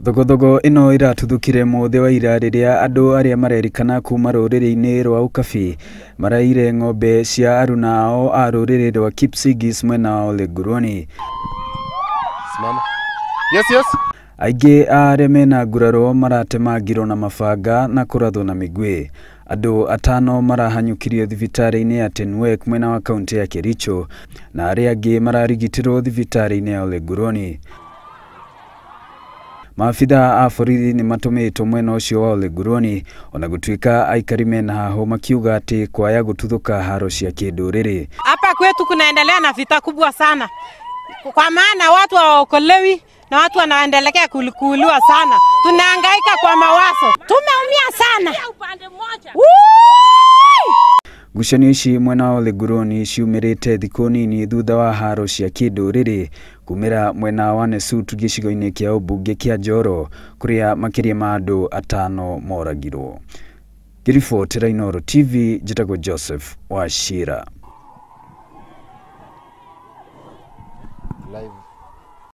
Thogothogo ĩno ĩratuthũkire mũthĩ wa ira rĩrĩa andũ arĩa marerĩkana kuma rũrĩrĩ-inĩ rwa Ukabi maraiyire ng'ombe cia aruna ao a rũrĩrĩ rwa Kipsigis mwena wa Olenguruone. Simama. Yes, yes. Aingĩ a arĩa mena nguraro maratemangirwo na mabanga na kũrathwo na mĩguĩ. Andũ atano marahanyũkirio thibitarĩ-inĩ ya Tenwek mwena wa kaunti ya Kericho na arĩa angĩ mararigitirwo thibitarĩ-inĩ ya Olenguruone. Maabitha a borithi nĩ matũmĩtwo mwena ũcio wa Olenguruone ona gũtuĩka aikari mena haho makiuga atĩ kwaya gũtuthũka haro cia kĩndũrĩrĩ. Hapa kwetu kunaendelea na vita kubwa sana, kwa maana watu hawaokolewi na watu wanaendelea kuuliwa sana. Tunahangaika kwa mawazo, tumeumia sana. Ngucanio ici mwena wa Olenguruone ciumĩrĩte thikũ nini thutha wa haro cia kĩndũrĩrĩ kumĩra mwena wa Nesut gĩcigo-inĩ kĩa ũmbunge kĩa Njoro kũrĩa makĩria ma andũ atano moragirwo. Ngĩribotera Inooro TV, njĩtagwo Joseph Wachira. Live.